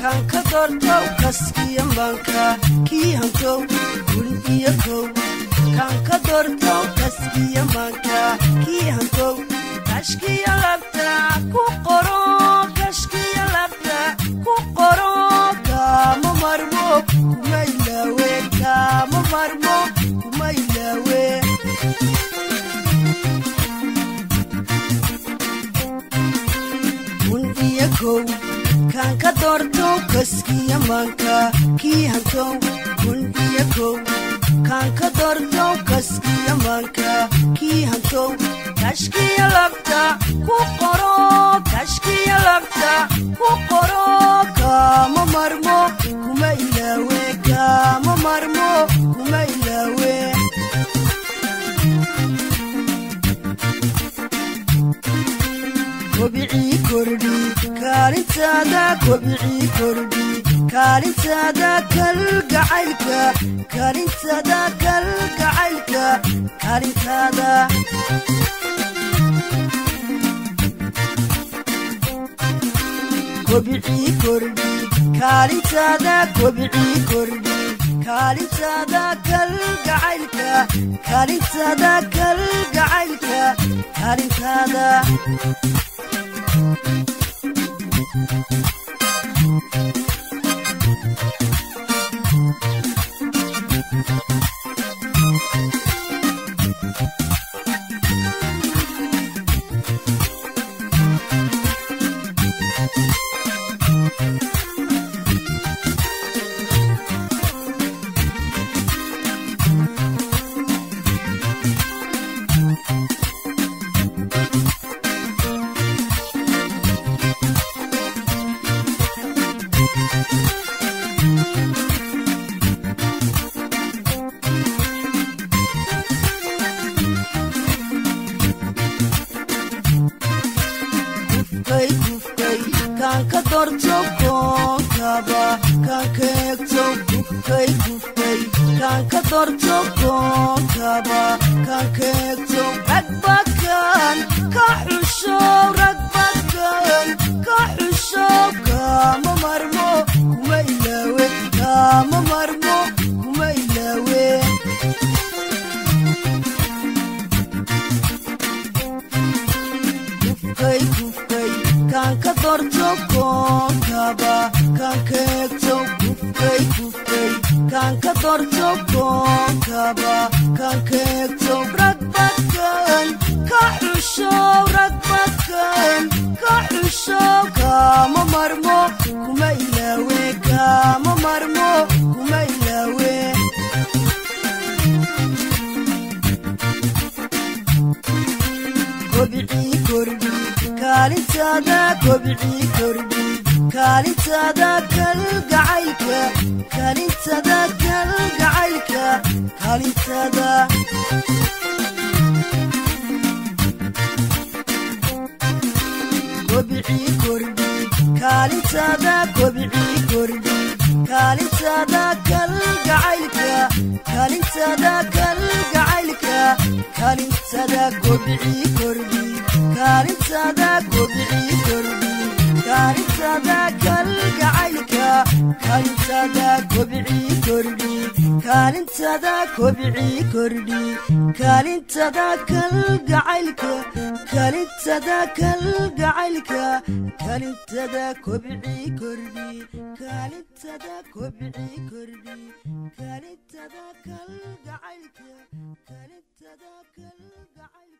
Kan ka doortow kaskiya maanka kii hantow kun iyo kow kan ka doortow kaskiya maanka kii hantow kashkiya labta ku qoro kashkiya labta ku qoro kama marmo kuma ilaawe kama marmo kuma ilaawe kun iyo kow kan ka doortow kaskiya maanka kii hantow kun iyo kow kan ka doortow kaskiya maanka kii hantow kashkiya labta ku qoro kashkiya labta ku qoro kama marmo kuma ilaawe kama marmo kuma ilaawe kobcii kordhi kaalintaada kobcii kordhi kaalintaada kalgacaylka kaalintaada kalgacaylka kaalintaada kobcii kordhi kaalintaada kobcii kordhi kaalintaada kalgacaylka kaalintaada kalgacaylka kaalintaada kufkay kan ka doorto koonkaba kan ka eegto kufkay kufkay kan ka doorto koonkaba kan ka eegto ragbakan ka xusho ragbakan ka xusho kama marmo kuma ilaawe kama marmo kuma ilaawe kufkay kufkay kan ka doorto koonkaba kan ka eegto kufkay kufkay kan ka doorto koonkaba kan ka eegto ragbakan ka xusho ragbakan ka xusho kama marmo kuma ilaawe kama marmo kuma ilaawe kobcii kordhi kaalintaada kobcii kordhi kaalintaada kalgacaylka kaalintaada kalgacaylka kaalintaada kobcii kordhi kaalintaada kobcii kordhi kaalintaada kalgacaylka kaalintaada kalgacaylka kaalintaada kobcii kordhi kaalintaada kobcii kordhi kaalintaada kalgacaylka kaalintaada kobcii kordhi kaalintaada kobcii kordhi kaalintaada kalgacaylka kaalintaada kalgacaylka kaalintaada kobcii kordhi kaalintaada kobcii kordhi kaalintaada kalgacaylka kaalintaada kalgacaylka.